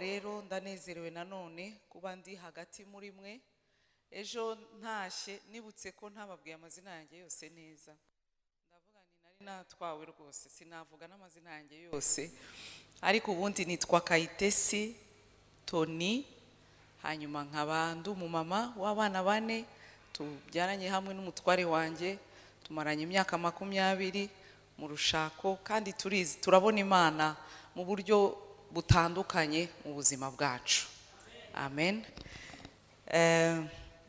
Rero ndanezerewe nanone kuba ndi hagati muri mwe. Ejo ntashye nibutse ko ntababwiye amazina yanjye yose neza. Ndavuga nti nari natwawe rwose, sinavuga n'amazina yanjye yose, ariko ubundi nitwa Kayitesi Toni, hanyuma nkaba ndi umumama w'abana bane tubyaranye hamwe n'umutware wanjye. Tumaranye imyaka 20 mu rushako, kandi turizi turabona Imana mu buryo butandukanye mu buzima bwacu. Amen.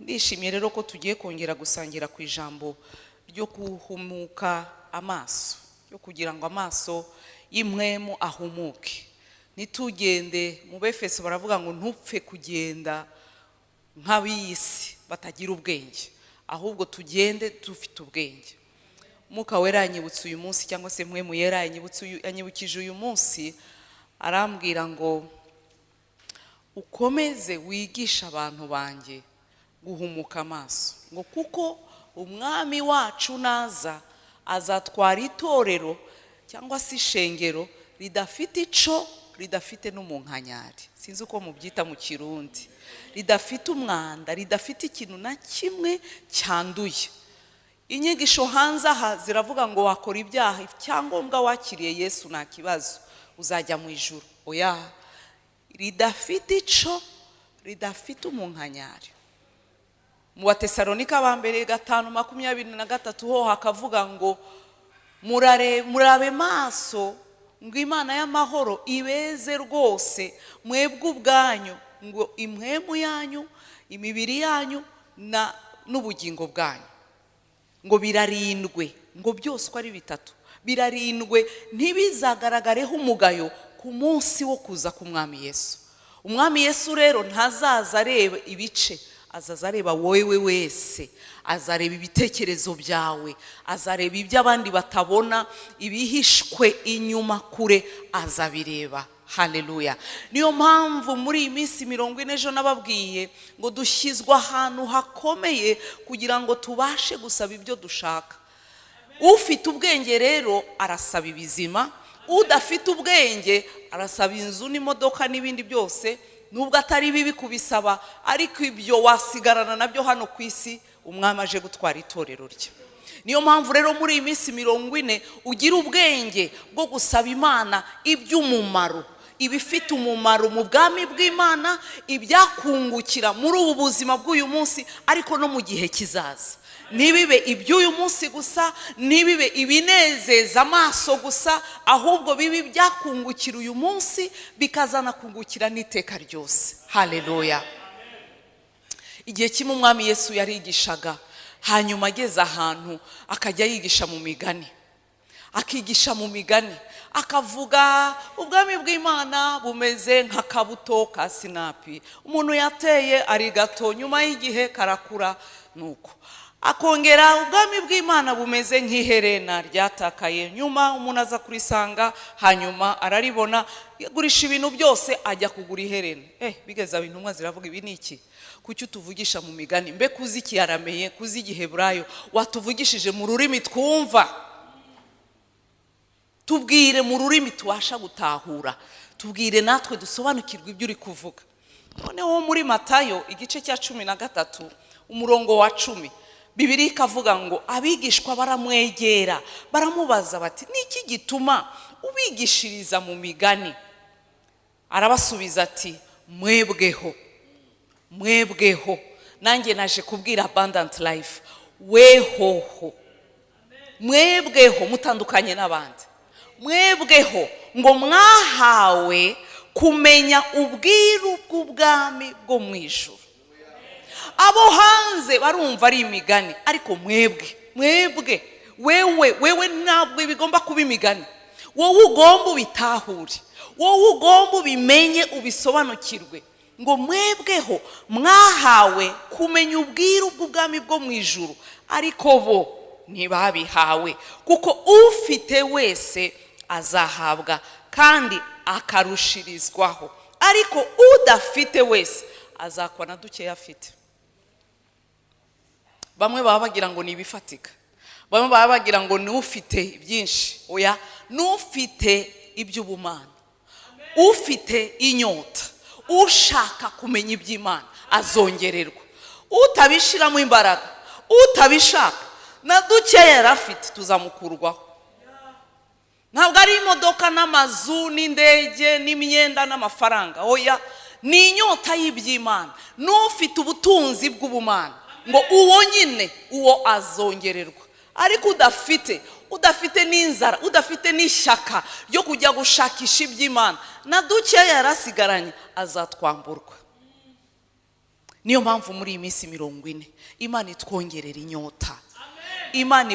Ndishimye rero ko tugiye kongera gusangira ku ijambo ryo guhumuka amaso, ryo kugira ngo amaso y'impwemu ahumuke, ntitugende. Mu Befeso baravuga ngo ntupfe kugenda nk'ab'iyi si batagira ubwenge, ahubwo tugende dufite ubwenge. Mwuka Wera yanyibutse uyu munsi, cyangwa se Mpwemu Yera yanyibukije uyu munsi, arambwira ngo ukomeze wigishe abantu banjye guhumuka amaso, ngo kuko Umwami wacu naza azatwara itorero cyangwa se ishengero ridafite ico, ridafite n'umunkanyari, sinzi uko mubyita mu Kirundi, ridafite umwanda, ridafite ikintu na kimwe cyanduye. Inyigisho hanze aha ziravuga ngo wakora ibyaha, icyangombwa wakiriye Yesu, nta kibazo, uzajya mu ijuru. Oya, ridafite ico, ridafite umunkanyari. Mu Batesalonika ba mbere 5:23 ho hakavuga ngo murabe maso, ngo Imana y'amahoro ibeze rwose mwebwe ubwanyu, ngo impwemu yanyu, imibiri yanyu na n'ubugingo bwanyu ngo birarindwe, ngo byose uko ari bitatu birarindwe, ntibizagaragareho umugayo ku munsi wo kuza k'Umwami Yesu. Umwami Yesu rero ntazaza areba ibice, azaza areba wowe wese, azareba ibitekerezo byawe, azareba ibyo abandi batabona, ibihishwe inyuma kure azabireba. Haleluya! Niyo mpamvu muri iyi minsi 40, ejo nababwiye ngo dushyizwe ahantu hakomeye kugira ngo tubashe gusaba ibyo dushaka. Ufite ubwenge rero arasaba ibizima, udafite ubwenge arasaba inzu n'imodoka n'ibindi byose, nubwo atari bibi kubisaba, ariko ibyo wasigarana nabyo hano ku isi Umwami aje gutwara itorero rye. Niyo mpamvu rero muri iyi minsi 40 ugira ubwenge bwo gusaba Imana iby'umumaro, ibifite umumaro mu bwami bw'Imana, ibyakungukira muri ubu buzima bw'uyu munsi ariko no mu gihe kizaza. Ntibibe iby'uyu munsi gusa, ntibibe ibinezeza amaso gusa, ahubwo bibe ibyakungukira uyu munsi bikazanakungukira n'iteka ryose. Haleluya! Igihe kimwe Umwami Yesu yarigishaga, hanyuma ageze ahantu akajya yigisha mu migani, akigisha mu migani, akavuga ubwami bw'Imana bumeze nk'akabuto ka sinapi umuntu yateye ari gato, nyuma y'igihe karakura. Nuko akongera, ubwami bw'Imana bumeze nk'iherena ryatakaye, nyuma umuntu aza kurisanga, hanyuma araribona, agurisha ibintu byose ajya kugura iherena. Bigeze aho intumwa ziravuga: "Ibi ni iki? Kuki utuvugisha mu migani? Mbe kuzi Ikiyarameye, kuzi Igiheburayo, watuvugishije mu rurimi twumva? Tubwire mu rurimi tubasha gutahura, tubwire natwe dusobanukirwe ibyo uri kuvuga." Noneho muri Matayo igice cya 13 umurongo wa 10, Bibiliya ikavuga ngo abigishwa baramwegera, baramubaza bati: "Niki gituma ubigishiriza mu migani?" Arabasubiza ati: "Mwebweho, mwebweho." Nanjye naje kubwira Abundant Life, wehoho, mwebweho mutandukanye n'abandi. Mwebweho ngo mwahawe kumenya ubwiru bw'ubwami bwo mu ijuru. Abo hanze barumva ari imigani, ariko mwebwe, mwebwe, wewe, wewe ntabwo bigomba kuba imigani. Wowe ugomba ubitahure, wowe ugomba ubimenye, ubisobanukirwe. Ngo mwebweho mwahawe kumenya ubwiru bw'ubwami bwo mu ijuru, ariko bo ntibabihawe, kuko ufite wese azahabwa kandi akarushirizwaho, ariko udafite wese azakwa na dukeya afite. Bamwe baba bagira ngo ni ibifatika, bamwe baba bagira ngo ni ufite byinshi. Oya, n'ufite iby'ubumana, ufite inyota. Ushaka kumenya iby'Imana azongererwa, utabishiramo imbaraga, utabishaka, na dukeya yari afite tuzamukurwaho. Ntabwo ari imodoka n'amazu n'indege n'imyenda n'amafaranga, oya, ni inyota y'iby'Imana. N'ufite ubutunzi bw'ubumana, ngo uwo nyine uwo azongererwa, ariko udafite n'inzara, udafite n'ishyaka ryo kujya gushakisha iby'Imana, na dukeya yarasigaranye azatwamburwa. Niyo mpamvu muri iyi minsi 40 Imana itwongerera inyota, Imana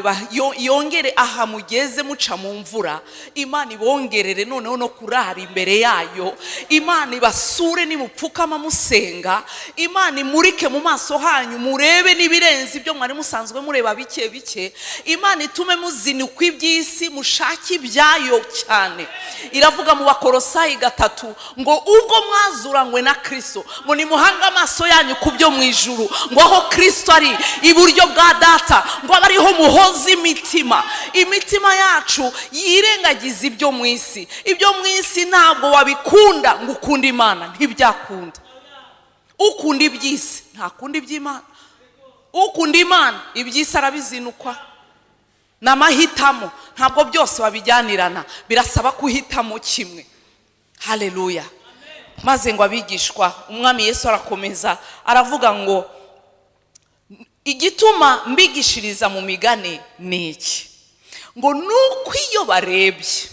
yongere aha mugeze muca mu mvura, Imana ibongerere noneho no kurara imbere yayo, Imana ibasure nimupfukama musenga, Imana imurike mu maso hanyu murebe n'ibirenze ibyo mwari musanzwe mureba bike bike, Imana itume muzinukwa iby'isi mushake ibyayo cyane. Iravuga mu Bakorosayi 3 ngo ubwo mwazuranywe na Kristo, ngo nimuhange amaso yanyu ku byo mu ijuru, ngo aho Kristo ari iburyo bwa Data, ngo abe ariho muhoza imitima. Imitima yacu yirengagiza ibyo mu isi. Ibyo mu isi ntabwo wabikunda ngo ukunde Imana, ntibyakunda. Ukunda iby'isi ntakunda iby'Imana, ukunda Imana iby'isi arabizinukwa. Ni amahitamo, ntabwo byose wabijyanirana, birasaba kuhitamo kimwe. Haleluya. Maze ngo abigishwa, Umwami Yesu arakomeza aravuga ngo igituma mbigishiriza mu migani ni iki? Ngo nuko iyo barebye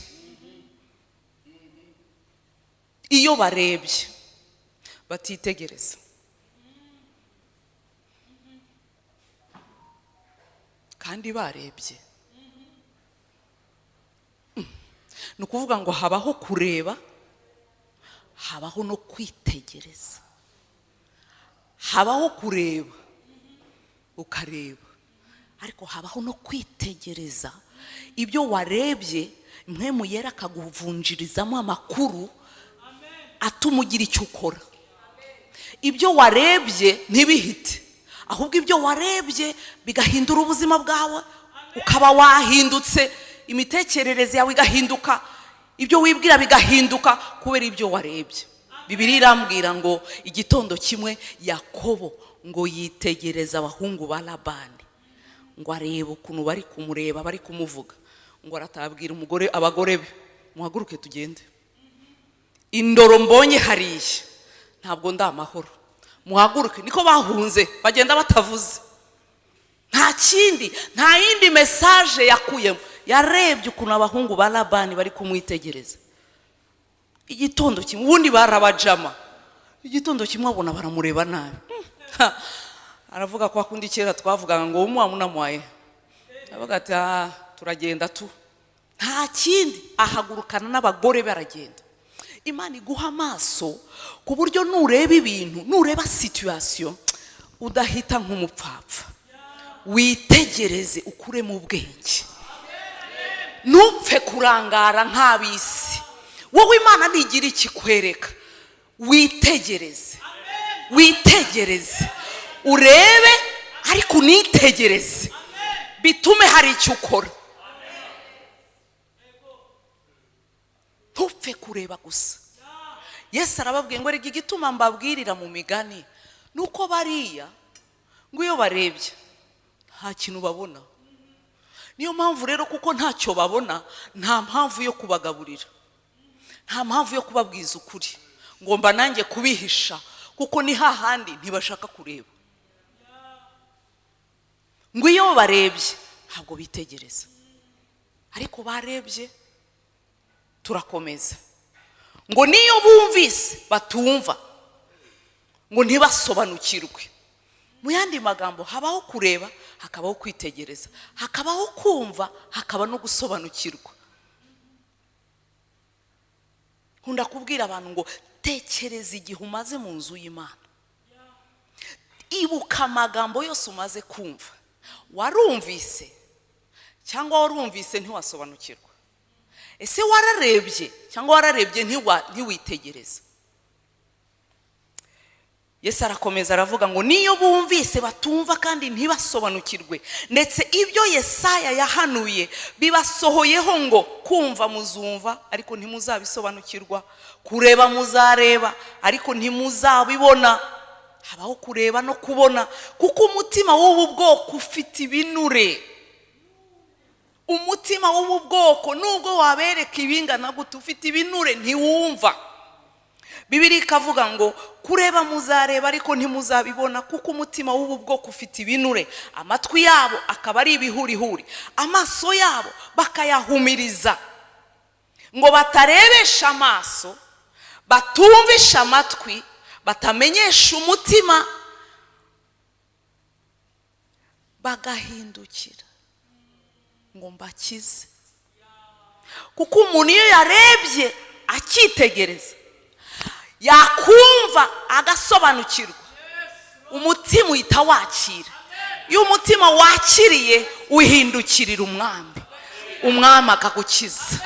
batitegereza, kandi barebye. Ni ukuvuga ngo habaho kureba, habaho no kwitegereza. Habaho kureba ukareba, ariko habaho no kwitegereza ibyo warebye. Mwe muyera akaguvunjirizamo amakuru atuma ugira icyo ukora. Ibyo warebye ntibihite, ahubwo ibyo warebye bigahindura ubuzima bwawe, ukaba wahindutse, imitekerereze yawe igahinduka, ibyo wibwira bigahinduka kubera ibyo warebye. Bibiliya irambwira ngo igitondo kimwe Yakobo ngo yitegereza abahungu ba Labani, ngo arebe ukuntu bari kumureba, bari kumuvuga, ngo aratabwira umugore, abagore be, muhaguruke tugende, indoro mbonye hariya ntabwo ndi amahoro, muhaguruke. Niko bahunze bagenda batavuze, nta kindi, nta yindi message yakuyemo. Yarebye ukuntu abahungu ba Labani bari kumwitegereza. Igitondo kimwe ubundi barabajama, igitondo kimwe abona baramureba nabi. Aravuga ko akundi kera twavugaga ngo umuamunamwaye, aravuga ati turagenda tu, nta kindi. Ahagurukana n'abagore baragenda. Imana iguha amaso ku buryo nureba ibintu, nureba situation udahita nk'umupfapfa, witegereze ukure mu bwenge, ntupfe kurangara nk'abisi. Wowe Imana nigira ikikwereka, witegereze, witegereze, urebe, ariko unitegereze, bitume hari icyo ukora. Ntupfe kureba gusa. Yesu arababwiye ngo erega igituma mbabwirira mu migani nuko bariya ngo iyo barebye nta kintu babona. Niyo mpamvu rero, kuko ntacyo babona, nta mpamvu yo kubagaburira, nta mpamvu yo kubabwiza ukuri, ngomba nanjye kubihisha, kuko ni hahandi ntibashaka kureba. Ngo iyo barebye ntabwo bitegereza, ariko barebye turakomeza. Ngo niyo bumvise batumva, ngo ntibasobanukirwe. Mu yandi magambo, habaho kureba, hakabaho kwitegereza, hakabaho kumva, hakaba no gusobanukirwa. Nkunda kubwira abantu ngo tekereza igihe umaze mu nzu y'Imana, ibuka amagambo yose umaze kumva. Warumvise cyangwa warumvise ntiwasobanukirwa? Ese wararebye cyangwa wararebye ntiwitegereza? Yesu arakomeza aravuga ngo niyo bumvise batumva kandi ntibasobanukirwe, ndetse ibyo Yesaya yahanuye bibasohoyeho ngo kumva muzumva ariko ntimuzabisobanukirwa, kureba muzareba ariko ntimuzabibona. Habaho kureba no kubona, kuko umutima w'ubu bwoko ufite ibinure. Umutima w'ubu bwoko, nubwo wabereka ibingana gute, ufite ibinure, ntiwumva. Bibiliya ikavuga ngo kureba muzareba ariko ntimuzabibona, kuko umutima w'ubu bwoko ufite ibinure, amatwi yabo akaba ari ibihurihuri, amaso yabo bakayahumiriza, ngo batarebesha amaso, batumvisha amatwi, batamenyesha umutima, bagahindukira ngo mbakize. Kuko umuntu iyo yarebye akitegereza, yakumva agasobanukirwa, umutima uhita wakira. Iyo umutima wakiriye, uhindukirira Umwami, Umwami akagukiza.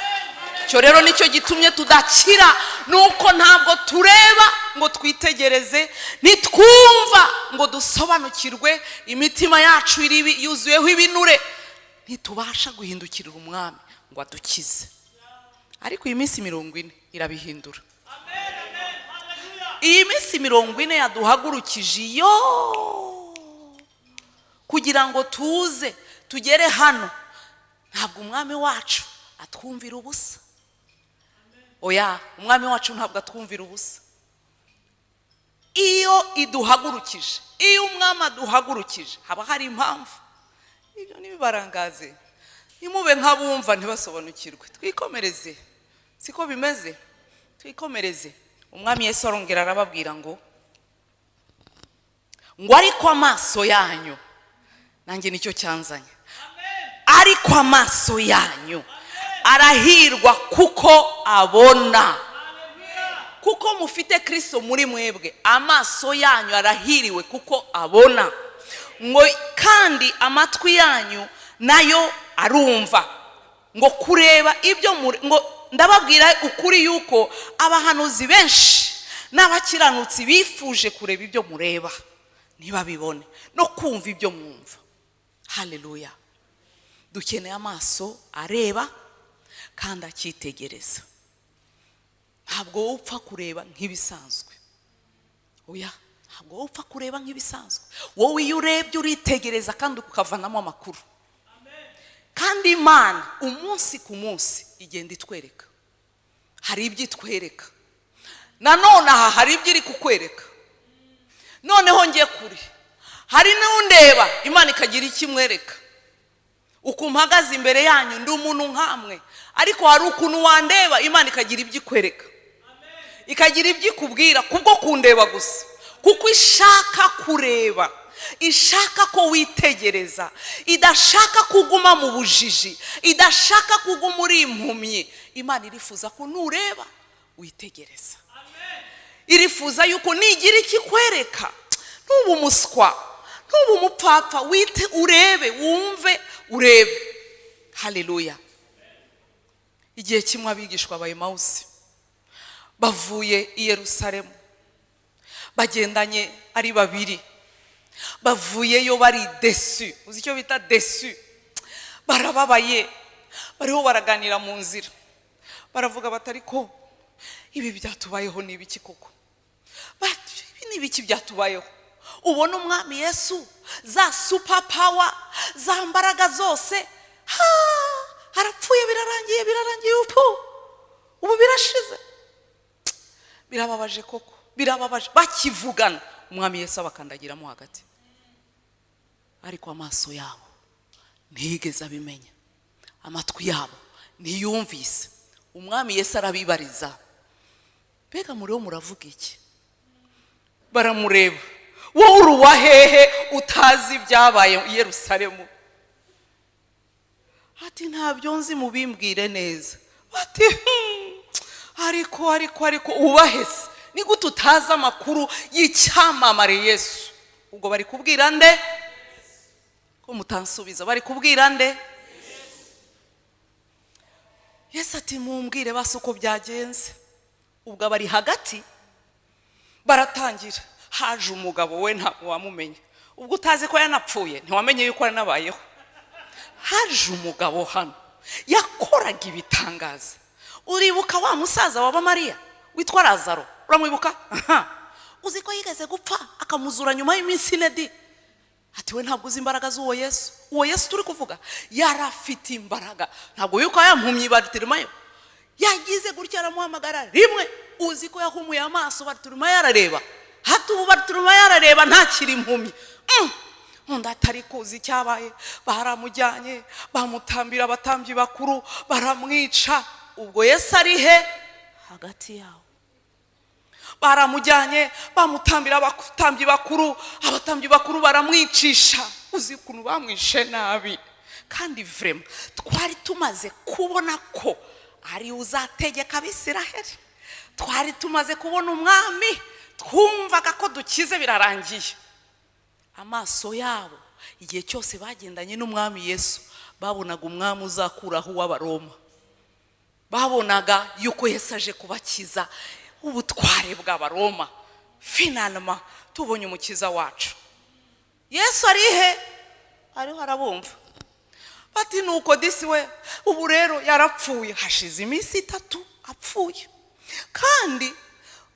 Icyo rero nicyo gitumye tudakira, nuko ntabwo tureba ngo twitegereze, ntitwumva ngo dusobanukirwe. Imitima yacu yuzuyeho ibinure, ntitubasha guhindukirira Umwami ngo adukize. Ariko iyi minsi 40 irabihindura. Iyi minsi 40 yaduhagurukije iyo kugira ngo tuze tugere hano, ntabwo Umwami wacu atwumvira ubusa. Oya, Umwami wacu ntabwo atwumvira ubusa. Iyo iduhagurukije, iyo Umwami aduhagurukije, haba hari impamvu. Ibyo ntibibarangaze, ntimube nk'abumva ntibasobanukirwe. Twikomereze, siko bimeze? Twikomereze. Umwami Yesu arongera arababwira ngo ariko amaso yanyu, nanjye nicyo cyanzanye, ariko amaso yanyu arahirwa kuko abona, kuko mufite Kirisito muri mwebwe. Amaso yanyu arahiriwe kuko abona, ngo kandi amatwi yanyu nayo arumva. Ngo kureba ibyo, ngo ndababwira ukuri yuko abahanuzi benshi n'abakiranutsi bifuje kureba ibyo mureba ntibabibone, no kumva ibyo mwumva. Haleluya! Dukeneye amaso areba kandi akitegereza. Ntabwo wowe upfa kureba nk'ibisanzwe. Oya, ntabwo wowe upfa kureba nk'ibisanzwe. Wowe iyo urebye uritegereza kandi ukavanamo amakuru. Kandi Imana umunsi ku munsi igenda itwereka, hari ibyo itwereka. Nanone aha hari ibyo iri kukwereka. Noneho ngiye kure, hari n'undeba, Imana ikagira icyo imwereka. Ukuntu mpagaze imbere yanyu, ndi umuntu nkamwe, ariko hari ukuntu wandeba, Imana ikagira ibyo ikwereka, ikagira ibyo ikubwira kubwo kundeba gusa, kuko ishaka kureba, ishaka ko witegereza, idashaka kuguma mu bujiji, idashaka kuguma uri impumyi. Imana irifuza ko nureba witegereza, irifuza yuko nigira icyo ikwereka ntuba umuswa, ntuba umupfapfa, wite urebe, wumve, urebe. Haleluya! Igihe kimwe abigishwa ba Emawusi bavuye i Yerusalemu, bagendanye ari babiri, bavuyeyo bari déçus. Uzi icyo bita déçu? Barababaye, bariho baraganira mu nzira, baravuga bati: "Ariko ibi byatubayeho ni ibiki koko? Ibi ni ibiki byatubayeho? Ubona Umwami Yesu, za super power, za mbaraga zose, ha, arapfuye, birarangiye, birarangiye, ubu birashize, birababaje koko, birababaje." Bakivugana, Umwami Yesu abakandagiramo hagati, ariko amaso yabo ntiyigeze abimenya, amatwi yabo ntiyumvise. Umwami Yesu arabibariza: "Mbega muriho muravuga iki?" Baramureba: "Wowe uri uwa hehe utazi ibyabaye i Yerusalemu?" Ati: "Ntabyo nzi, mubimbwire neza." Bati: ariko ariko ariko ubahese, ni gute utazi amakuru y'icyamamare Yesu?" Ubwo bari kubwira nde ko mutansubiza? Bari kubwira nde? Yesu ati: "Mumbwire basi uko byagenze." Ubwo abari hagati baratangira. Haje umugabo, we ntabwo wamumenya, ubwo utazi ko yanapfuye ntiwamenye yuko yanabayeho. Haje umugabo hano yakoraga ibitangaza. Uribuka wa musaza waba Mariya witwa Lazaro? Uramwibuka? Aha. Uzi ko yigeze gupfa akamuzura nyuma y'iminsi 4 di? Ati we ntabwo uzi imbaraga z'uwo Yesu. Uwo Yesu turi kuvuga yari afite imbaraga. Ntabwo yuko yampumyi Baritimayo yagize gutya aramuhamagara rimwe, uzi ko yahumuye amaso, Baritimayo arareba. Hati ubu Baritimayo arareba, ntakiri impumyi. Undi atari kuzi icyabaye, baramujyanye bamutambira abatambyi bakuru, baramwica. Ubwo Yesu ari he? Hagati yabo. Baramujyanye bamutambira abatambyi bakuru, abatambyi bakuru baramwicisha. Uzi ukuntu bamwishe nabi? Kandi vraiment twari tumaze kubona ko ari uzategeka Abisiraheli, twari tumaze kubona umwami, twumvaga ko dukize, birarangiye. Amaso yabo igihe cyose bagendanye n'Umwami Yesu babonaga umwami uzakuraho uw'Abaroma, babonaga yuko Yesu aje kubakiza ubutware bw'Abaroma. Finalement tubonye umukiza wacu. Yesu ari he? Ariho arabumva. Bati nuko disi we, ubu rero yarapfuye, hashize iminsi 3 apfuye. Kandi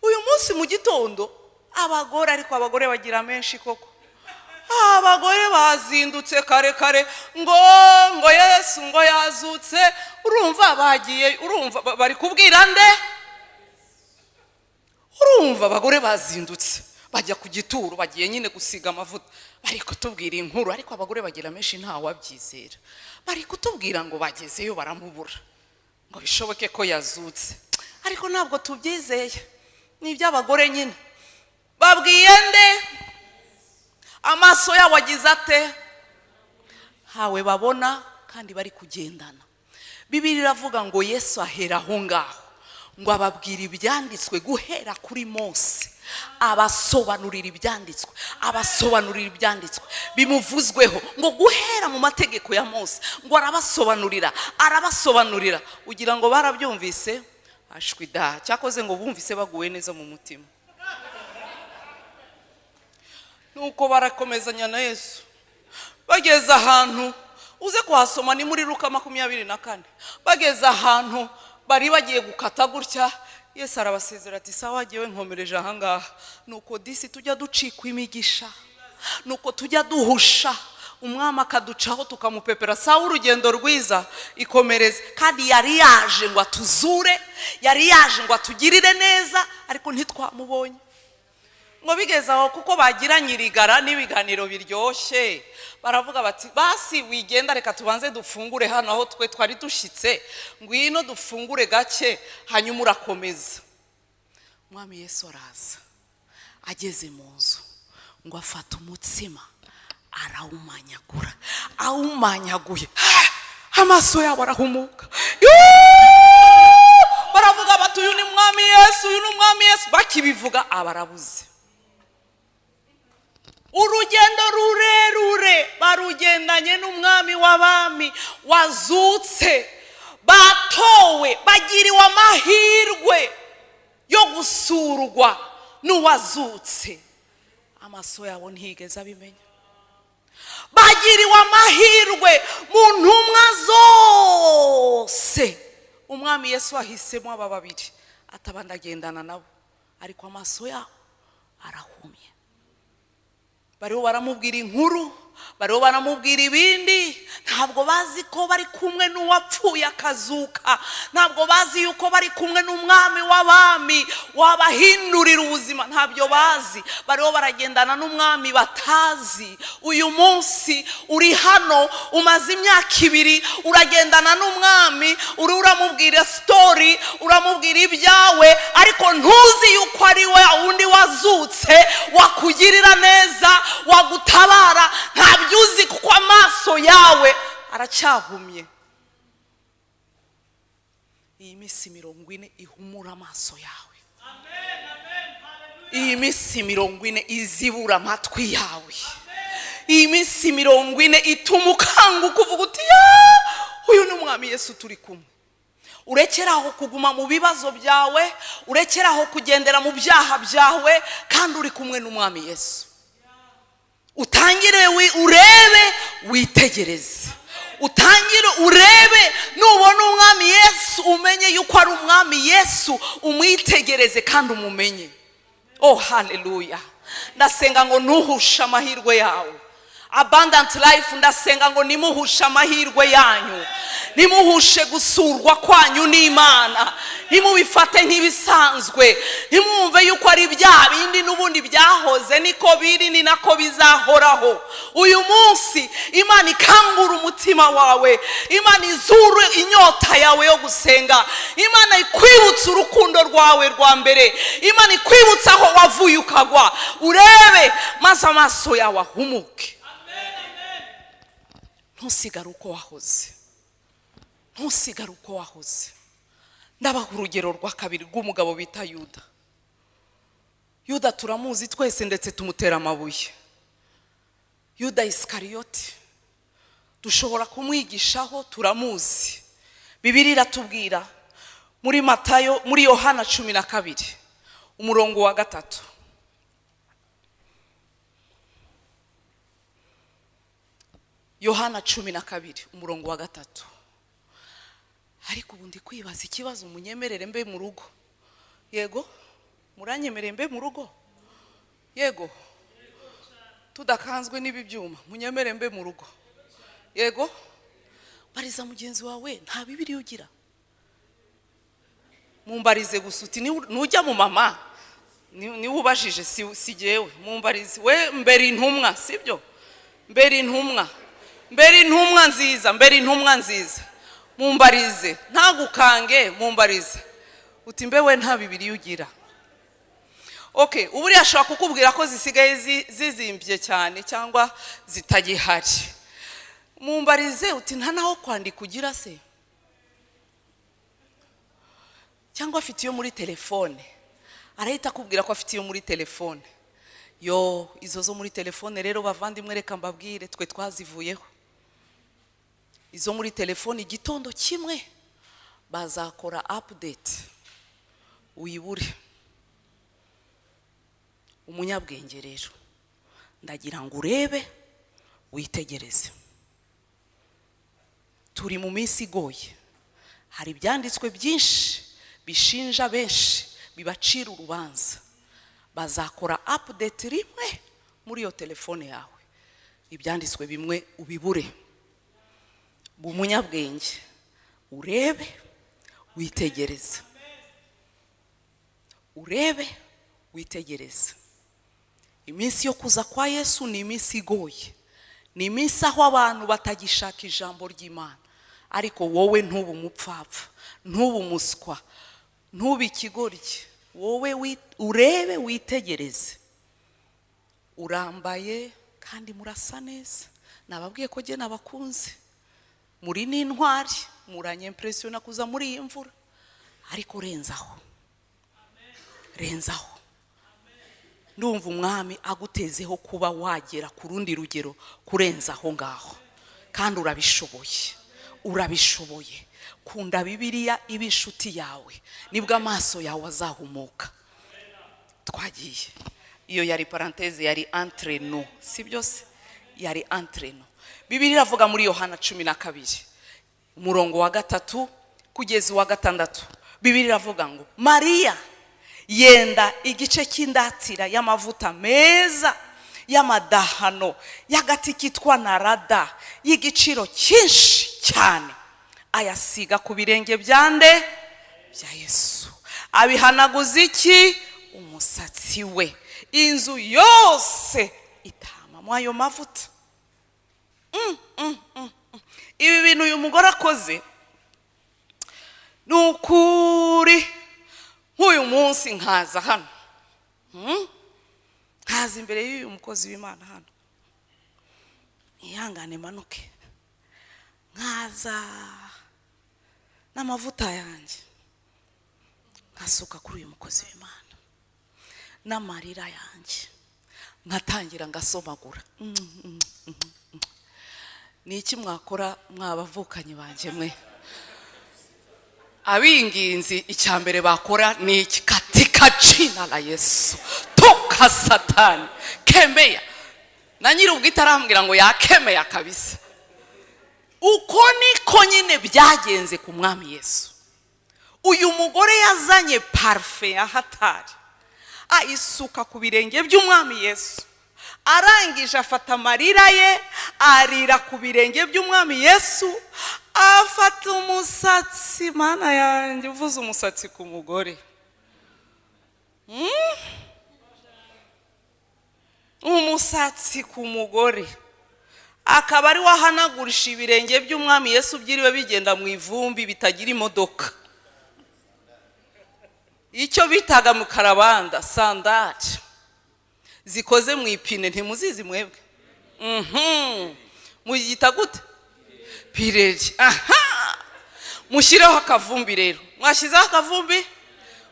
uyu munsi mu gitondo abagore, ariko abagore bagira menshi koko, abagore bazindutse kare kare ngo Yesu ngo yazutse. Urumva bagiye, urumva bari kubwira nde? Urumva abagore bazindutse bajya ku gituro, bagiye nyine gusiga amavuta. Bari kutubwira inkuru, ariko abagore bagira menshi, ntawabyizera. Bari kutubwira ngo bagezeyo baramubura, ngo bishoboke ko yazutse, ariko ntabwo tubyizeye, ni iby'abagore nyine. Babwiye nde? Amaso yabo agize ate? Ntawe babona kandi bari kugendana. Bibiri iravuga ngo Yesu ahera aho ngaho ngo ababwira ibyanditswe guhera kuri Mose, abasobanurira ibyanditswe, abasobanurira ibyanditswe bimuvuzweho, ngo guhera mu mategeko ya Mose, ngo arabasobanurira, arabasobanurira. Ugira ngo barabyumvise? Ashwi da! Cyakoze ngo bumvise baguwe neza mu mutima. Nuko barakomezanya na Yesu, bageze ahantu, uze kuhasoma, ni muri Luka 24. Bageze ahantu bari bagiye gukata gutya, Yesu arabasezera ati sawa, jyewe nkomereje ahangaha. Nuko disi tujya ducikwa imigisha, nuko tujya duhusha umwami akaducaho tukamupepera: sawa, urugendo rwiza, ikomereze. Kandi yari yaje ngo atuzure, yari yaje ngo atugirire neza, ariko ntitwamubonye. Ngo bigeze aho, kuko bagiranye irigara n'ibiganiro biryoshye, baravuga bati basi wigenda, reka tubanze dufungure hano aho twe twari dushyitse, ngwino dufungure gake, hanyuma urakomeza. Umwami Yesu araza, ageze mu nzu ngo afata umutsima arawumanyagura. Awumanyaguye, amaso yabo arahumuka. Yuuu! Baravuga bati uyu ni Mwami Yesu, uyu ni Umwami Yesu. Bakibivuga abarabuze. Urugendo rurerure barugendanye n'Umwami w'abami wazutse, batowe, bagiriwe amahirwe yo gusurwa n'uwazutse, amaso yabo ntiyigeze abimenya. Bagiriwe amahirwe mu ntumwa zose, Umwami Yesu ahisemo aba babiri, ataba ndagendana nabo, ariko amaso yabo arahumye. Bariho baramubwira inkuru, bariho baramubwira ibindi, ntabwo bazi ko bari kumwe n'uwapfuye akazuka, ntabwo bazi yuko bari kumwe n'Umwami w'abami wabahindurira ubuzima, ntabyo bazi. Bariho baragendana n'umwami batazi. Uyu munsi uri hano, umaze imyaka 2 uragendana n'umwami, uri uramubwira story, uramubwira ibyawe, ariko ntuzi yuko ari we wundi wazutse wakugirira neza, wagutabara. Ntabyo uzi kuko amaso yawe aracyahumye. Iyi minsi 40 ihumura amaso yawe, iyi minsi 40 izibura amatwi yawe, iyi minsi 40 ituma ukanguka uvuga uti ya, uyu ni Umwami Yesu turi kumwe. Urekere aho kuguma mu bibazo byawe, urekere aho kugendera mu byaha byawe kandi uri kumwe n'Umwami Yesu. Utangire urebe, witegereze, utangire urebe. Nubona Umwami Yesu, umenye yuko ari Umwami Yesu, umwitegereze kandi umumenye. Oh, haleluya! Ndasenga ngo ntuhushe amahirwe yawe. Abundant Life, ndasenga ngo nimuhushe amahirwe yanyu, nimuhushe gusurwa kwanyu n'Imana. Ntimubifate nk'ibisanzwe, ntimwumve yuko ari bya bindi n'ubundi byahoze. Niko biri, ni nako bizahoraho. Uyu munsi Imana ikangura umutima wawe, Imana izure inyota yawe yo gusenga, Imana ikwibutsa urukundo rwawe rwa mbere, Imana ikwibutsa aho wavuye ukagwa, urebe maze amaso yawe ahumuke. Ntusigare uko wahoze, ntusigare uko wahoze. Ndabaha urugero rwa kabiri rw'umugabo bita Yuda. Yuda turamuzi twese, ndetse tumutera amabuye. Yuda Isikariyoti dushobora kumwigishaho, turamuzi. Bibiliya iratubwira muri Matayo, muri Yohana 12, umurongo wa 3. Yohana 12, umurongo wa 3. Ariko ubu ndi kwibaza ikibazo, munyemerere mbe mu rugo? Yego, muranyemereye mbe mu rugo? Yego, tudakanzwe n'ibi byuma, munyemere mbe mu rugo? Yego. Bariza mugenzi wawe, nta Bibiliya ugira? Mumbarize gusa uti nujya mu mama niwe ubajije, si jyewe. Mumbarize we, mbere intumwa, sibyo? Mbere intumwa, mbere intumwa nziza, mbere intumwa nziza. Mumbarize, ntagukange, mumbarize uti mbe we nta Bibiliya ugira? Okay, ubu ashobora kukubwira ko zisigaye zizimbye cyane cyangwa zitagihari. Mumbarize uti nta naho kwandika ugira se? Cyangwa afite iyo muri telefone? Arahita akubwira ko afite iyo muri telefone. Yo, izo zo muri telefone rero, bavandimwe, reka mbabwire, twe twazivuyeho. Izo muri telefone, igitondo kimwe bazakora update uyibure. Umunyabwenge rero, ndagira ngo urebe, witegereze. Turi mu minsi igoye, hari ibyanditswe byinshi bishinja benshi, bibacira urubanza. Bazakora update rimwe muri iyo telefone yawe, ibyanditswe bimwe ubibure. Umunyabwenge, urebe, witegereze, urebe, witegereze. Iminsi yo kuza kwa Yesu ni iminsi igoye, ni iminsi aho abantu batagishaka ijambo ry'Imana. Ariko wowe ntube umupfapfa, ntube umuswa, ntube ikigoryi. Wowe urebe, witegereze. Urambaye kandi murasa neza, nababwiye ko jye nabakunze. Muri n'intwari, muranyempresiyona kuza muri iyi mvura. Ariko renzaho, renzaho. Ndumva Umwami agutezeho kuba wagera ku rundi rugero kurenza aho ngaho, kandi urabishoboye, urabishoboye. Kunda Bibiliya, iba inshuti yawe, nibwo amaso yawe azahumuka. Twagiye. Iyo yari parenthèse, yari entre nous, si byose, yari entre nous. Bibiliya iravuga muri Yohana 12, umurongo wa 3 kugeza uwa 6. Bibiliya iravuga ngo Mariya yenda igice cy'indatira y'amavuta meza y'amadahano y'agati kitwa narada y'igiciro cyinshi cyane, ayasiga ku birenge byande? Bya Yesu. Abihanaguza iki? Umusatsi we. Inzu yose itamamo ayo mavuta. Ibi bintu uyu mugore akoze ni ukuri. Nk'uyu munsi nkaza hano, nkaza imbere y'uyu mukozi w'Imana hano, ihangane manuke, nkaza n'amavuta yanjye, nkasuka kuri uyu mukozi w'Imana n'amarira yanjye, nkatangira ngasomagura, ni iki mwakora, mwabavukanye banjye mwe? Abinginzi icya mbere bakora ni iki? Katika jina la Yesu, toka Satani, kemea. Na nyir'ubwite arambwira ngo yakemeya kabisa. Uko niko nyine byagenze ku Mwami Yesu. Uyu mugore yazanye parfum ya hatari, ayisuka ku birenge by'Umwami Yesu. Arangije afata amarira ye, arira ku birenge by'Umwami Yesu, afata umusatsi. Mana yanjye, uvuze umusatsi ku mugore, Umusatsi ku mugore akaba ari we ahanagurisha ibirenge by'Umwami Yesu byiriwe bigenda mu ivumbi bitagira imodoka, icyo bitaga mu karabanda sandari zikoze mu ipine. Ntimuzizi mwebwe? Muyita gute? Pireri. Aha mushyireho akavumbi rero. Mwashyizeho akavumbi,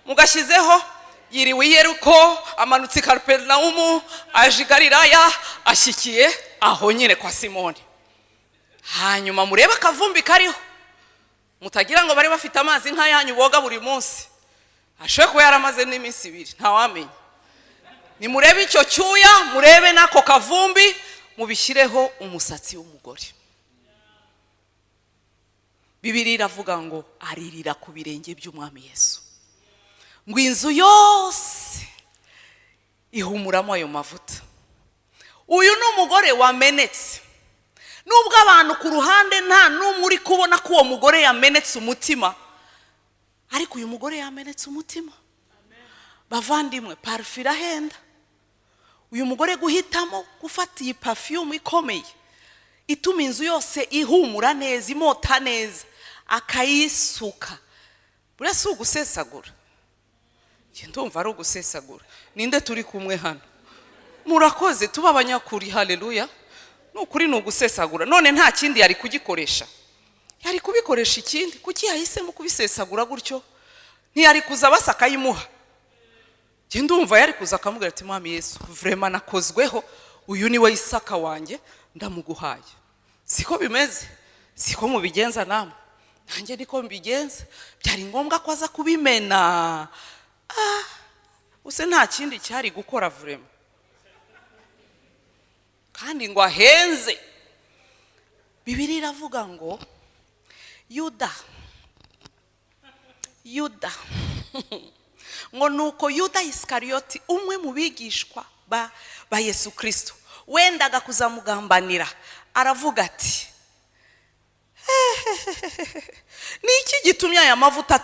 mugashyizeho. Yiriwe i Yeriko, amanutse i Kaperinawumu, aje i Galilaya, ashyikiye aho nyine kwa Simoni. Hanyuma murebe akavumbi kariho, mutagira ngo bari bafite amazi nk'ayanyu boga buri munsi. Ashobora kuba yaramaze n'iminsi 2, ntawamenya. Nimurebe icyo cyuya, murebe n'ako kavumbi, mubishyireho umusatsi w'umugore. Bibiliya iravuga ngo aririra ku birenge by'Umwami Yesu, ngo inzu yose ihumuramo ayo mavuta. Uyu ni umugore wamenetse. Nubwo abantu ku ruhande nta n'umwe uri kubona ko uwo mugore yamenetse umutima, ariko uyu mugore yamenetse umutima. Bavandimwe, parfum irahenda. Uyu mugore guhitamo gufata iyi perfume ikomeye ituma inzu yose ihumura neza, imota neza, akayisuka, buriya si ugusesagura? Njye ndumva ari ugusesagura. Ninde turi kumwe hano? Murakoze, tuba abanyakuri. Haleluya! Ni ukuri, ni ugusesagura. None nta kindi yari kugikoresha? Yari kubikoresha ikindi. Kuki yahisemo kubisesagura gutyo? Ntiyari kuza basa akayimuha? Njye ndumva yari kuza akamubwira ati: "Mwami Yesu, vraiment nakozweho, uyu ni we Isaka wanjye, ndamuguhaye." Siko bimeze? Siko mubigenza namwe? Nanjye niko mbigenza. Byari ngombwa ko aza kubimena? Ah, use nta kindi cyari gukora vraiment, kandi ngo ahenze? Bibiliya iravuga ngo Yuda, Yuda, ngo nuko Yuda Isikariyoti, umwe mu bigishwa ba Yesu Kirisito, wendaga kuzamugambanira, aravuga ati: "Ni iki gitumye aya mavuta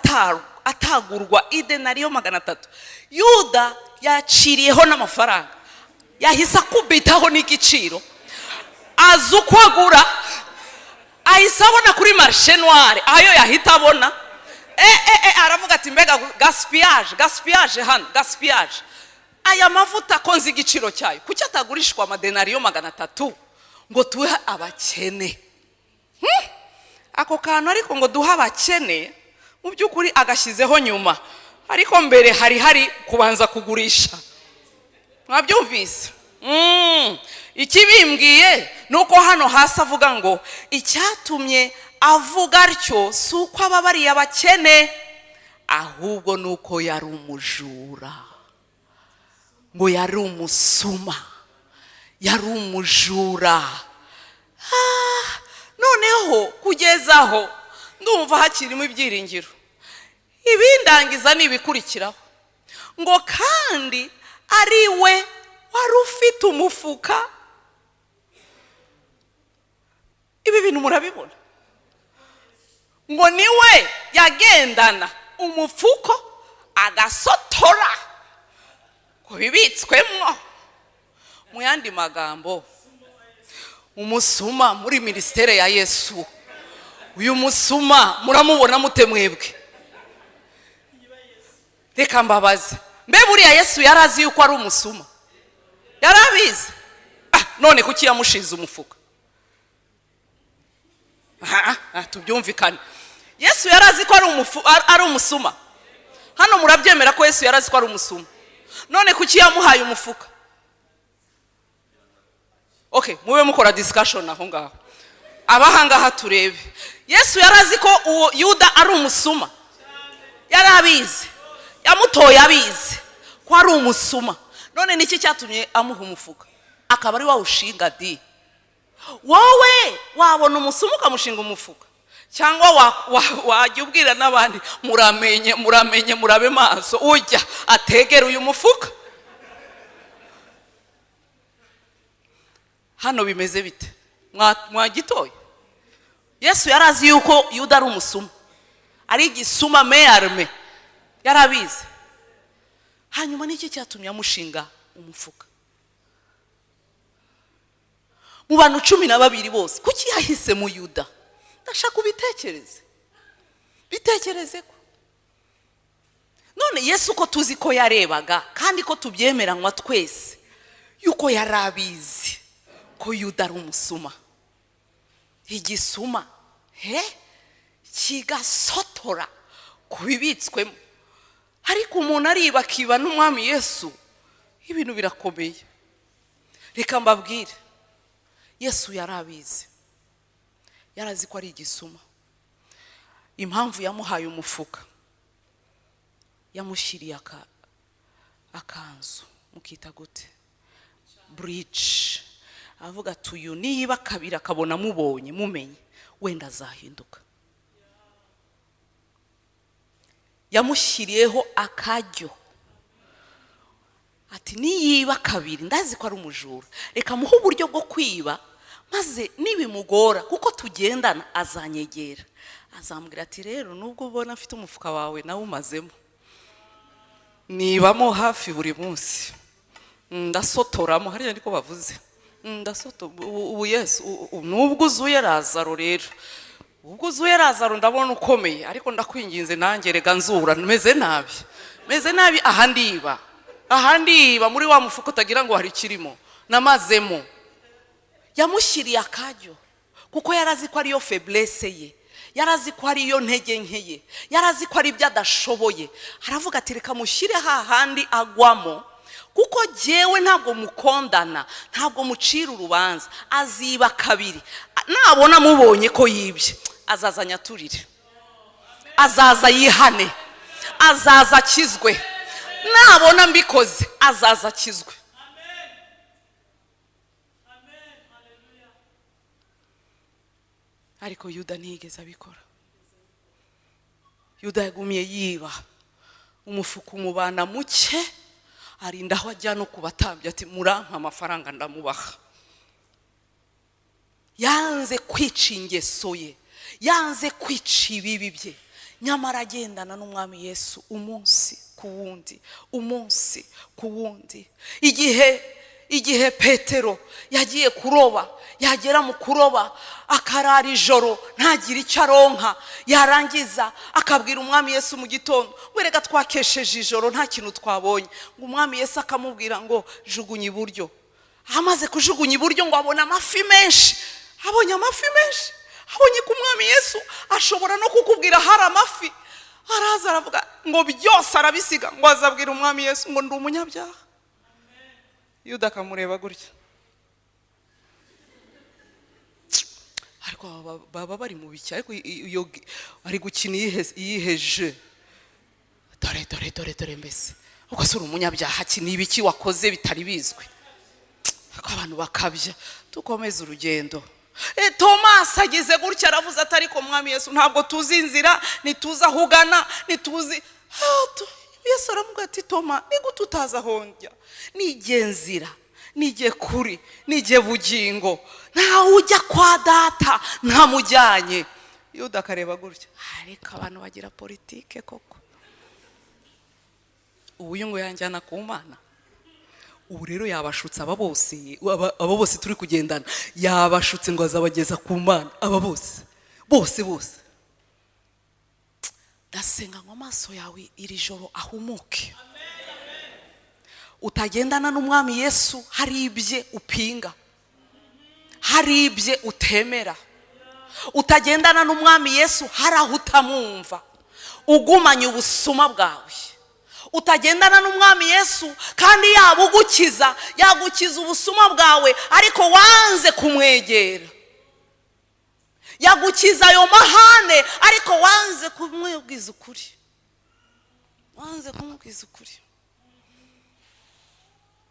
atagurwa idenariyo 300?" Yuda yaciriyeho n'amafaranga, yahise akubitaho n'igiciro, azi uko agura, ahise abona kuri marché noir ayo yahita abona. Aravuga ati: "Mbega gaspillage, gaspillage hano, gaspillage! Aya mavuta ko nzi igiciro cyayo, kuki atagurishwa amadenariyo 300 ngo tuhe abakene?" Ako kantu ariko ngo duhe abakene, mu by'ukuri agashyizeho nyuma, ariko mbere hari kubanza kugurisha. Mwabyumvise? Ikibimbwiye ni uko hano hasi avuga ngo icyatumye avuga atyo si uko ababariye abakene, ahubwo ni uko yari umujura. Ngo yari umusuma, yari umujura. Ah, noneho kugeza aho ndumva hakirimo ibyiringiro. Ibindangiza ni ibikurikiraho, ngo kandi ari we wari ufite umufuka. Ibi bintu murabibona? Ngo niwe yagendana umufuko, agasotora ngo bibitswemwo. Mu yandi magambo, umusuma muri ministère ya Yesu. Uyu musuma muramubona mute mwebwe? Reka mbabaze, mbe buriya Yesu yari azi yuko ari umusuma? Yari abizi? Ah, none kuki yamushize umufuka? Ah, ah, tubyumvikane. Yesu yari azi ko ari umusuma? Hano murabyemera ko Yesu yari azi ko ari umusuma? None kuki yamuhaye umufuka? Okay, mube mukora discussion aho ngaho. Abahangaha turebe, Yesu yari azi ko uwo Yuda ari umusuma? Yari abizi, yamutoye abizi ko ari umusuma. None niki cyatumye amuha umufuka akaba ari wawushinga? Di wowe wabona umusuma ukamushinga umufuka, cyangwa wajya ubwira n'abandi: "Muramenye, muramenye, murabe maso, ujya ategera uyu mufuka"? Hano bimeze bite? Mwagitoye? Yesu yari azi yuko Yuda ari umusuma, ari igisuma meyarme, yari abizi. Hanyuma niki cyatumye amushinga umufuka? Mu bantu 12 bose, kuki yahisemo Yuda? Ndashaka ubitekereze, bitekereze ko none Yesu, ko tuzi ko yarebaga kandi ko tubyemeranywa twese yuko yari abizi ko Yuda ari umusuma, igisuma he kigasotora ku bibitswemo, ariko umuntu ariba akiba n'Umwami Yesu, ibintu birakomeye. Reka mbabwire, Yesu yari abizi, yari azi ko ari igisuma. Impamvu yamuhaye umufuka, yamushyiriye akanzu, mukita gute, bridge, avuga ati: "Uyu niba kabiri akabona amubonye, mumenye, wenda azahinduka." Yamushyiriyeho akaryo, ati: "Niyiba kabiri, ndazi ko ari umujura, reka muhe uburyo bwo kwiba, maze nibimugora kuko tugendana azanyegera, azambwira ati: 'Rero nubwo ubona afite umufuka wawe, nawe umazemo, nibamo hafi buri munsi, ndasotoramo hariya,' niko bavuze, ndasoto ubu Yesu, nubwo uzuye Lazaro, rero ubwo uzuye Lazaro ndabona ukomeye, ariko ndakwinginze nanjye rega nzura, meze nabi, meze nabi, aha ndiba, aha ndiba muri wa mufuka utagira ngo hari ikirimo, namazemo." Yamushyiriye akaryo kuko yari azi ko ariyo faiblesse ye, yari azi ko ariyo ntege nke ye, yari azi ko ari ibyo adashoboye. Aravuga ati: "Reka mushyire hahandi agwamo, kuko jyewe ntabwo mukondana, ntabwo mucira urubanza. Aziba kabiri, nabona mubonye ko yibye, azaza anyaturire, azaza yihane, azaza akizwe. Nabona mbikoze, azaza akizwe." Ariko Yuda ntiyigeze abikora. Yuda yagumiye yiba, umufuka umubana muke, arinda aho ajya no ku batambyi ati: "Murampa amafaranga ndamubaha." Yanze kwica ingeso ye, yanze kwica ibibi bye, nyamara agendana n'Umwami Yesu umunsi ku wundi, umunsi ku wundi. Igihe Petero yagiye kuroba, yagera mu kuroba akarara ijoro ntagire icyo aronka, yarangiza akabwira Umwami Yesu mu gitondo ngo: "Reka twakesheje ijoro nta kintu twabonye." Ngo Umwami Yesu akamubwira ngo: "Jugunya iburyo." Amaze kujugunya iburyo ngo abone amafi menshi. Abonye amafi menshi, abonye ko Umwami Yesu ashobora no kukubwira hari amafi, araza aravuga ngo byose arabisiga, ngo azabwira Umwami Yesu ngo: "Ndi umunyabyaha." Yuda akamureba gutya. Ariko baba bari mu biki? Ariko iyo ari gukina iyihe je? Dore, dore, dore, dore, mbese ubwo se uri umunyabyaha ki? Ni ibiki wakoze bitari bizwi? Ariko abantu bakabya. Dukomeze urugendo. Tomasi agize gutya aravuze ati: "Ariko Mwami Yesu, ntabwo tuzi inzira, ntituzi aho ugana, ntituzi." Yesu aramubwira ati: "Toma, ni gute utazi aho njya? Nijye nzira, nijye kuri, nijye bugingo, ntawe ujya kwa Data ntamujyanye." Yuda akareba gutya. Ariko abantu bagira politike koko. Ubu uyu ngo yanjyana ku Mana? Ubu rero yabashutse aba bose, aba bose turi kugendana, yabashutse ngo azabageza ku Mana, aba bose bose bose. Ndasenga ngo amaso yawe iri joro ahumuke. Utagendana n'Umwami Yesu hari ibye upinga, hari ibye utemera. Utagendana n'Umwami Yesu hari aho utamwumva, ugumanye ubusuma bwawe. Utagendana n'Umwami Yesu kandi yaba ugukiza, yagukiza ubusuma bwawe, ariko wanze kumwegera. Yagukiza ayo mahane, ariko wanze kumwibwiza ukuri. Wanze kumubwiza ukuri.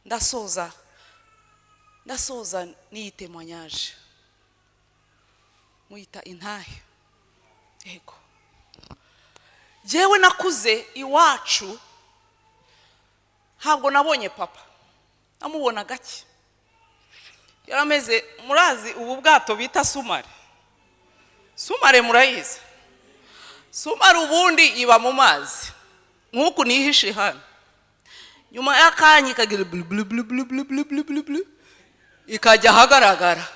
Ndasoza, ndasoza n'iyi témoignage, muyita intahe. Yego, jyewe nakuze iwacu ntabwo nabonye papa, namubona gake. Yarameze, murazi ubu bwato bita sous-marin? Sous-marin murayizi? Sous-marin ubundi iba mu mazi nk'uku nihishe hano, nyuma y'akanya ikagira blu blu blu blu blu blu blu blu blu, ikajya ahagaragara,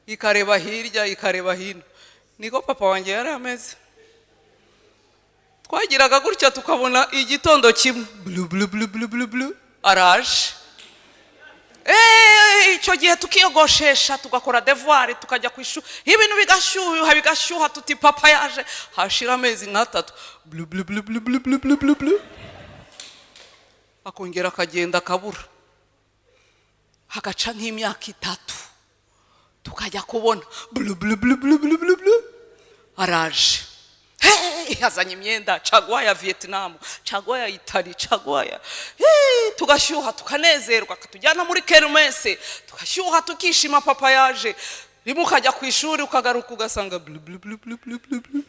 ikareba hirya, ikareba hino. Niko papa wanjye yari ameze. Twagiraga gutya tukabona igitondo kimwe blu blu blu blu blu blu, araje. Icyo gihe tukiyogoshesha, tugakora devoir, tukajya ku ishuri, ibintu bigashyuha bigashyuha, tuti papa yaje. Hashira amezi nk'atatu, blu blu blu blu blu blu blu blu blu, akongera akagenda akabura. Hagaca nk'imyaka 3, tukajya kubona blu blu blu blu blu blu blu, araje. Hey, azanye imyenda, caguwa ya Vietnam, caguwa ya Italy, caguwa ya, hey, tugashyuha, tukanezerwa, akatujyana muri kermesse, tugashyuha, tukishima, papa yaje. Rimwe ukajya ku ishuri, ukagaruka, ugasanga blu blu blu blu blu blu blu.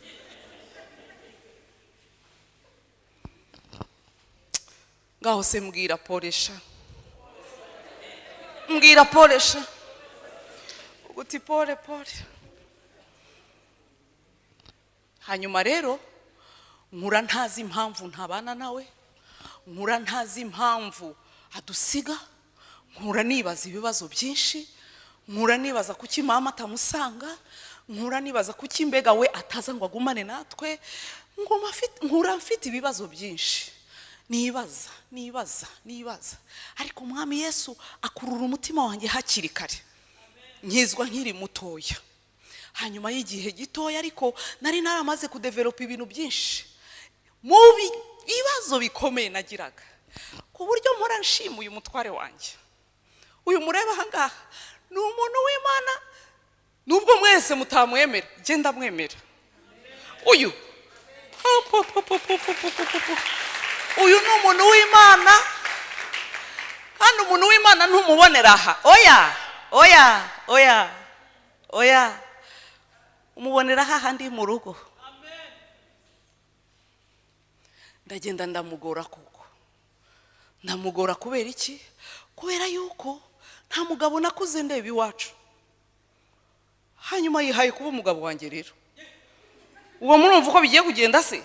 Ngaho se mbwira poresha, mbwira poresha uti pole pole. Hanyuma rero nkura ntazi impamvu ntabana nawe, nkura ntazi impamvu adusiga, nkura nibaza ibibazo byinshi, nkura nibaza kuki mama atamusanga, nkura nibaza kuki mbega we ataza ngo agumane natwe. Nkura mfite ibibazo byinshi nibaza, nibaza, nibaza. Ariko Umwami Yesu akurura umutima wanjye hakiri kare, nkizwa nkiri mutoya. Hanyuma y'igihe gitoya, ariko nari naramaze kudevelopa ibintu byinshi mu bibazo bikomeye nagiraga, ku buryo mpora nshima uyu mutware wanjye. Uyu mureba aha ngaha ni umuntu w'Imana, nubwo mwese mutamwemera, genda mwemera. Uyu uyu ni umuntu w'Imana, kandi umuntu w'Imana ntumubonera aha. Oya, oya, oya, oya, umubonera hahandi mu rugo. Ndagenda ndamugora koko, ndamugora. Kubera iki? Kubera yuko nta mugabo nakuze ndeba iwacu, hanyuma yihaye kuba umugabo wanjye. Rero uwo murumva uko bigiye kugenda se?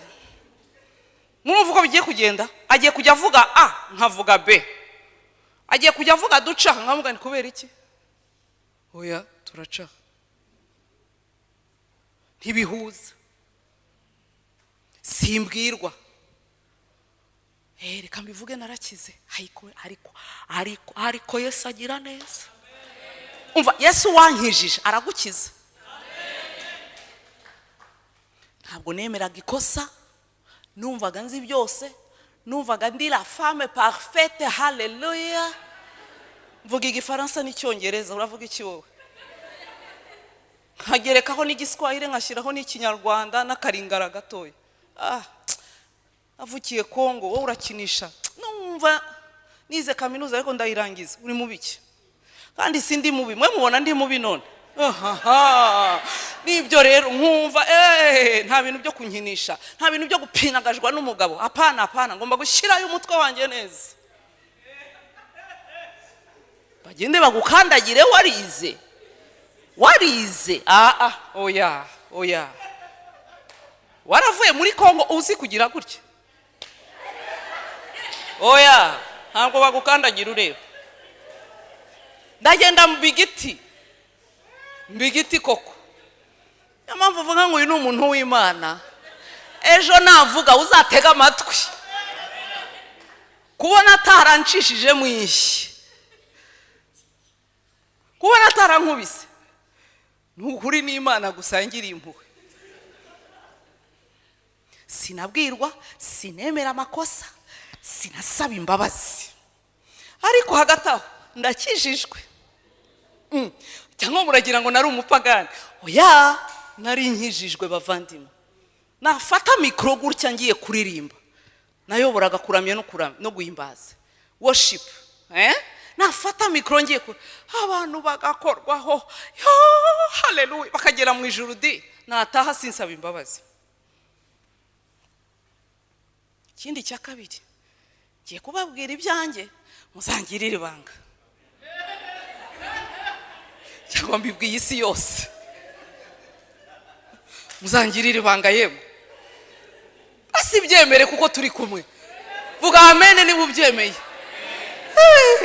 Murumva uko bigiye kugenda? Agiye kujya avuga A nkavuga B, agiye kujya avuga duca nkavuga ni kubera iki? Oya, turaca, ntibihuza, simbwirwa. Reka mbivuge, narakize, ariko ariko ariko ariko Yesu agira neza. Umva, Yesu wankijije aragukiza. Ntabwo nemeraga ikosa, numvaga nzi byose, numvaga ndi la femme parfaite. Haleluya! Mvuga Igifaransa n'Icyongereza, uravuga iki wowe? Nkagerekaho n'Igiswahili, nkashyiraho n'Ikinyarwanda n'Akaringara gatoya. Ah, avukiye Kongo, wowe urakinisha. Numva nize kaminuza ariko ndayirangiza. Uri mubi ki? Kandi si ndi mubi, mwe mubona ndi mubi none. Ahaha, nibyo rero nkumva nta bintu byo kunkinisha, nta bintu byo gupinagajwa n'umugabo. Hapana, hapana, ngomba gushyirayo umutwe wanjye neza. Bagende bagukandagire, warize, warize. Ah, oya, oya, waravuye muri Kongo uzi kugira gutya? Oya, ntabwo bagukandagira ureba. Ndagenda mu bigiti, mbigiti koko. Niyo mpamvu uvuga ngo uyu ni umuntu w'Imana. Ejo navuga uzatega amatwi. Kubona atarancishije mu ishyi, kubona atarankubise, ni ukuri n'Imana gusa yangiriye impuhwe. Sinabwirwa, sinemera amakosa, sinasaba imbabazi, ariko hagati aho ndakijijwe. Cyangwa muragira ngo nari umupagani? Oya, nari nkijijwe, bavandimwe. Nafata mikoro gutya ngiye kuririmba. Nayoboraga kuramya no kuramya no guhimbaza, worship, nafata mikoro ngiye ku abantu bagakorwaho, yo haleluya, bakagera mu ijuru di. Nataha sinsaba imbabazi. Ikindi cya kabiri, ngiye kubabwira ibyanjye, muzangirire ibanga cyangwa mbibwiye isi yose? Muzangirire ibanga yemwe, basi byemere kuko turi kumwe. Vuga amen niba ubyemeye.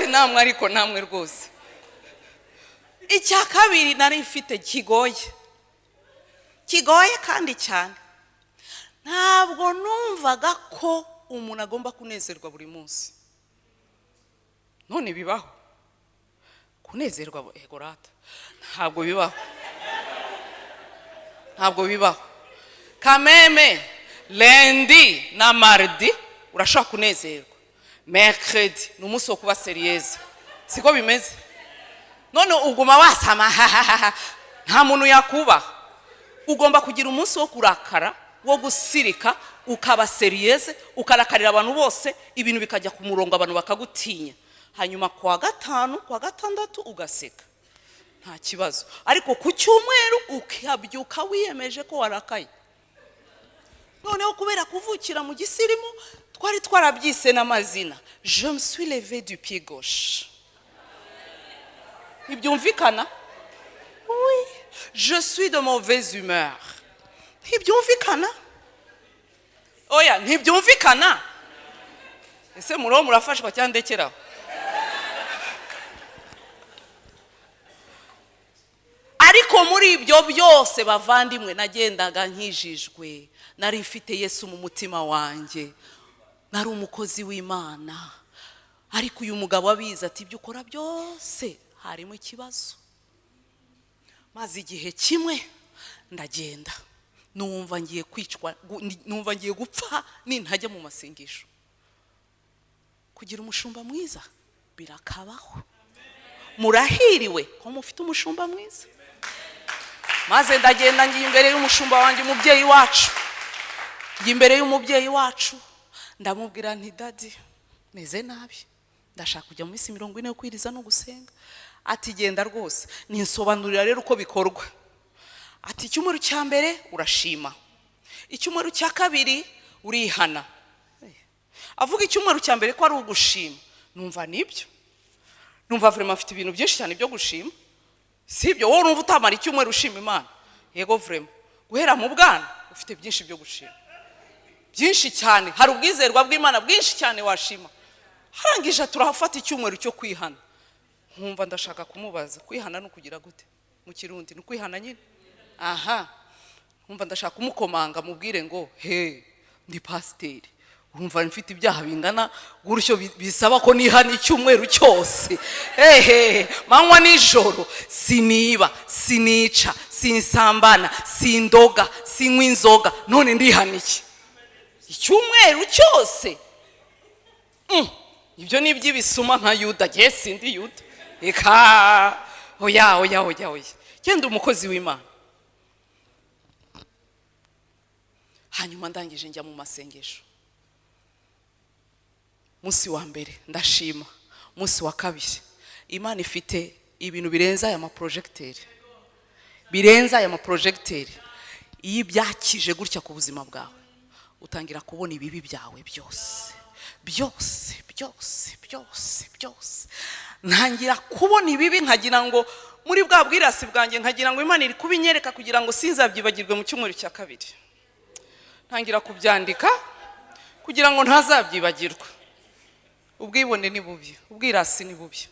Namwe ariko namwe rwose. Icya kabiri nari mfite kigoye, kigoye kandi cyane, ntabwo numvaga ko umuntu agomba kunezerwa buri munsi. None bibaho kunezerwa? Ego rata, ntabwo bibaho, ntabwo bibaho. Kameme lundi na mardi urashobora kunezerwa, mercredi ni umunsi wo kuba sérieuse. Siko bimeze? None uguma wasama, nta muntu yakubaha. Ugomba kugira umunsi wo kurakara, wo gusirika, ukaba sérieuse, ukarakarira abantu bose, ibintu bikajya ku murongo, abantu bakagutinya. Hanyuma kuwa gatanu, kuwa gatandatu ugaseka, nta kibazo. Ariko ku cyumweru ukabyuka wiyemeje ko warakaye. Noneho kubera kuvukira mu gisirimu, twari twarabyise n'amazina: "Je me suis levé du pied gauche", ntibyumvikana? Oui, "je suis de mauvaise humeur", ntibyumvikana? Oya, ntibyumvikana. Ese muriho murafashwa cyangwa ndekeraho? Ariko muri ibyo byose, bavandimwe, nagendaga nkijijwe, nari mfite Yesu mu mutima wanjye, nari umukozi w'Imana. Ariko uyu mugabo abizi, ati: "Ibyo ukora byose harimo ikibazo." Maze igihe kimwe ndagenda, numva ngiye kwicwa, numva ngiye gupfa nintajya mu masengesho. Kugira umushumba mwiza birakabaho. Murahiriwe ko mufite umushumba mwiza. Maze ndagenda, ngiye imbere y'umushumba wanjye, umubyeyi wacu. Njya imbere y'umubyeyi wacu, ndamubwira nti: "Daddy, meze nabi, ndashaka kujya mu minsi 40 yo kwiriza no gusenga." Ati: "Genda rwose." Ninsobanurira rero uko bikorwa. Ati: "Icyumweru cya mbere urashima, icyumweru cya kabiri urihana." Avuga icyumweru cya mbere ko ari ugushima, numva nibyo, numva vraiment afite ibintu byinshi cyane byo gushima. Si ibyo? Wowe urumva utamara icyumweru ushima Imana? Yego, vraiment, guhera mu bwana ufite byinshi byo gushima, byinshi cyane. Hari ubwizerwa bw'Imana bwinshi cyane washima. Harangije turahafata icyumweru cyo kwihana. Nkumva ndashaka kumubaza: kwihana ni ukugira gute mu Kirundi? Ni ukwihana nyine? Aha, nkumva ndashaka kumukomanga, mubwire ngo: "He, ndi pasiteri, urumva mfite ibyaha bingana gutyo, bisaba ko nihana icyumweru cyose, hehe, manywa nijoro? Siniba, sinica, sinsambana, sindoga, sinywa inzoga, none ndihana iki icyumweru cyose?" Ibyo ni iby'ibisuma nka Yuda. Jye sindi Yuda, reka, oya, oya, oya, oya, genda umukozi w'Imana. Hanyuma ndangije njya mu masengesho. Munsi wa mbere ndashima, munsi wa kabiri, Imana ifite ibintu birenze aya maprojegiteri, birenze aya maprojegiteri. Iyo ibyakije gutya ku buzima bwawe, utangira kubona ibibi byawe byose, byose, byose, byose, byose. Ntangira kubona ibibi, nkagira ngo muri bwa bwirasi bwanjye, nkagira ngo Imana iri kubinyereka kugira ngo sinzabyibagirwe mu cyumweru cya kabiri. Ntangira kubyandika kugira ngo ntazabyibagirwa. Ubwibone ni bubi, ubwirasi ni bubi.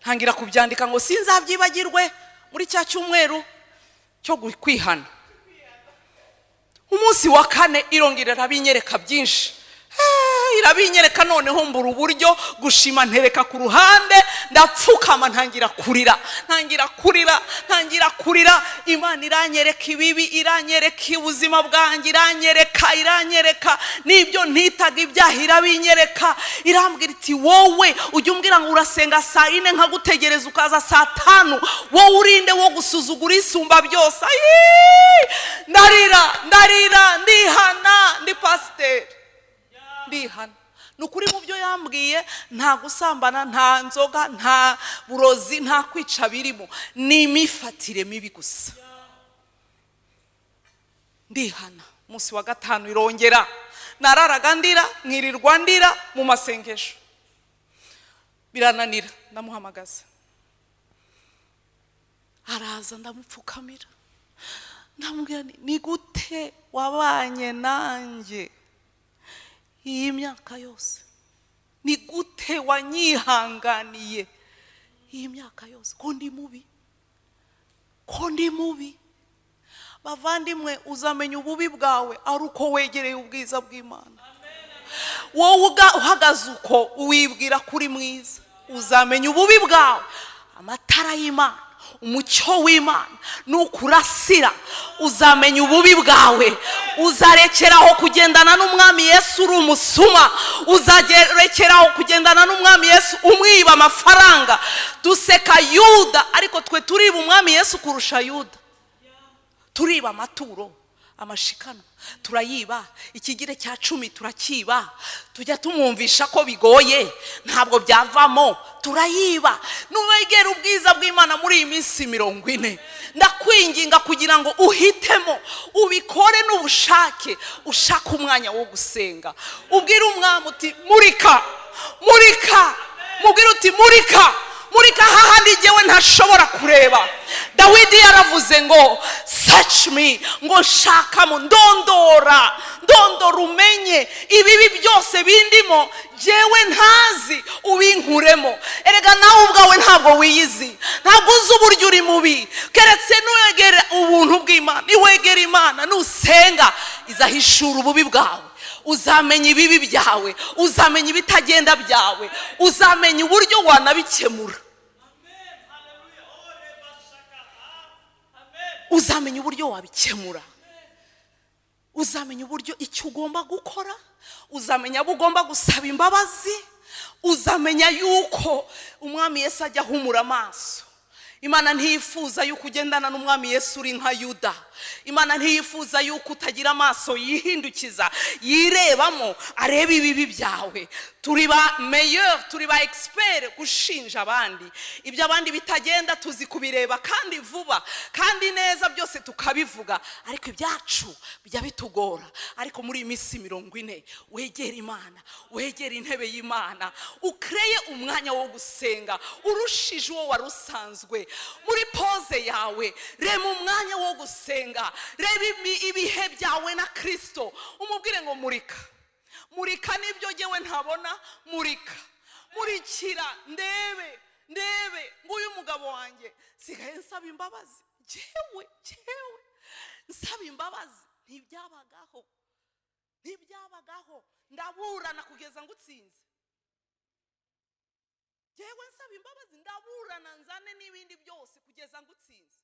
Ntangira kubyandika ngo sinzabyibagirwe muri cya cyumweru cyo kwihana. Umunsi wa kane irongera irabinyereka byinshi. Irabinyereka, noneho mbura uburyo gushima, ntereka ku ruhande, ndapfukama, ntangira kurira, ntangira kurira, ntangira kurira. Imana iranyereka ibibi, iranyereka ubuzima bwanjye, iranyereka, iranyereka n'ibyo ntitaga ibyaha, irabinyereka. Irambwira iti: "Wowe ujya umbwira ngo urasenga saa 4, nkagutegereza ukaza saa 5, wowe urinde wo gusuzugura Isumba byose?" Ayi! Ndarira, ndarira, ndihana, ndi pasiteri. Ndihana. Ni ukuri, mu byo yambwiye nta gusambana, nta nzoga, nta burozi, nta kwica birimo, ni imifatire mibi gusa. Ndihana. Umunsi wa gatanu irongera. Nararaga ndira, nkirirwa ndira mu masengesho, birananira. Ndamuhamagaza, araza, ndamupfukamira, ndamubwira nti: "Ni gute wabanye nanjye iyi myaka yose? Ni gute wanyihanganiye iyi myaka yose ko ndi mubi, ko ndi mubi?" Bavandimwe, uzamenya ububi bwawe ari uko wegereye ubwiza bw'Imana. Wowe uhagaze uko wibwira ko uri mwiza, uzamenya ububi bwawe amatara y'Imana, umucyo w'Imana nukurasira, uzamenya ububi bwawe. Uzarekeraho kugendana n'Umwami Yesu uri umusuma, uzarekeraho kugendana n'Umwami Yesu umwiba amafaranga. Duseka Yuda, ariko twe turiba Umwami Yesu kurusha Yuda. Turiba amaturo, amashikanwa turayiba, ikigire cya cumi turakiba. Tujya tumwumvisha ko bigoye, ntabwo byavamo, turayiba. Nuwegera ubwiza bw'Imana muri iyi minsi 40, ndakwinginga kugira ngo uhitemo, ubikore n'ubushake, ushake umwanya wo gusenga, ubwire Umwami uti: "Murika, murika." Mubwire uti: "Murika, murika hahandi jyewe ntashobora kureba." Dawidi yaravuze ngo: "Search me," ngo nshakamo, ndondora, ndondora, umenye ibibi byose bindimo jyewe ntazi, ubinkuremo. Erega nawe ubwawe ntabwo wiyizi, ntabwo uzi uburyo uri mubi, keretse nuwegera ubuntu bw'Imana. Niwegera Imana, nusenga, izahishura ububi bwawe. Uzamenya ibibi byawe, uzamenya ibitagenda byawe, uzamenya uburyo wanabikemura. Amen. Hallelujah. Oh, Reba Shaka. Amen. Uzamenya uburyo wabikemura, uzamenya uburyo icyo ugomba gukora, uzamenya abo ugomba gusaba imbabazi, uzamenya yuko Umwami Yesu ajya ahumura amaso. Imana ntiyifuza yuko ugendana n'Umwami Yesu uri nka Yuda. Imana ntiyifuza yuko utagira amaso yihindukiza, yirebamo, areba ibibi byawe. Turi ba meilleur, turi ba expert gushinja abandi. Ibyo abandi bitagenda tuzi kubireba, kandi vuba, kandi neza, byose tukabivuga, ariko ibyacu bijya bitugora. Ariko muri iyi minsi 40, wegere Imana, wegere intebe y'Imana, ukreye umwanya wo gusenga urushije uwo wari usanzwe. Muri pause yawe, rema umwanya wo gusenga, reba ibihe byawe na Kirisito, umubwire ngo: "Murika, murika n'ibyo ngewe ntabona, murika, murikira ndebe, ndebe." Nguyu umugabo wanjye, nsigaye nsaba imbabazi jyewe, jyewe nsaba imbabazi. Ntibyabagaho, ntibyabagaho. Ndaburana kugeza ngutsinze. Jyewe nsaba imbabazi, ndaburana, nzane n'ibindi byose kugeza ngutsinze.